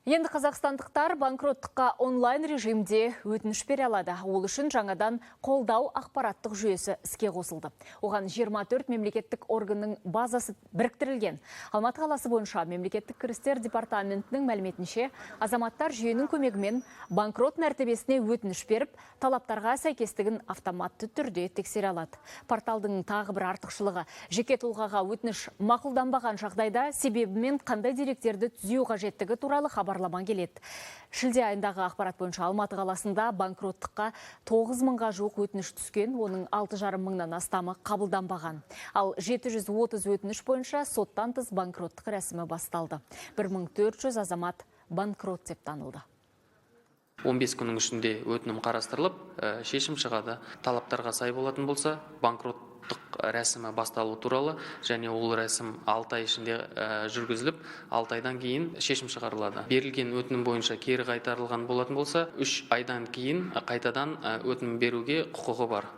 Енді қазақстандықтар банкроттыққа онлайн режимде өтініш бере алады. Ол үшін жаңадан қолдау ақпараттық жүйесі іске қосылды. Оған 24 мемлекеттік органның базасы біріктірілген. Алматы қаласы бойынша мемлекеттік кірістер департаментінің мәліметінше, азаматтар жүйенің көмегімен банкрот мәртебесіне өтініш беріп, талаптарға сәйкестігін автоматты түрде тексере алады. Порталдың тағы бір артықшылығы: жеке тұлғаға өтініш мақұлданбаған жағдайда себебімен қандай деректерді түзеу қажеттігі туралы хабарлама келеді. Шілде айындағы ақпарат бойынша Алматы қаласында банкроттыққа 9 мыңға жуық өтініш түскен, оның 6,5 мыңнан астамы қабылданбаған. Ал 730 өтініш бойынша соттан тыс банкроттық рәсімі басталды. 1400 азамат банкрот деп танылды. 15 күннің ішінде өтінім қарастырылып, шешім шығады. Талаптарға сай болатын болса, банкроттық рәсімі басталу туралы, және ол рәсім 6 ай ішінде жүргізіліп, 6 айдан кейін шешім шығарылады. Берілген өтінім бойынша кері қайтарылған болатын болса, 3 айдан кейін қайтадан өтінім беруге құқығы бар.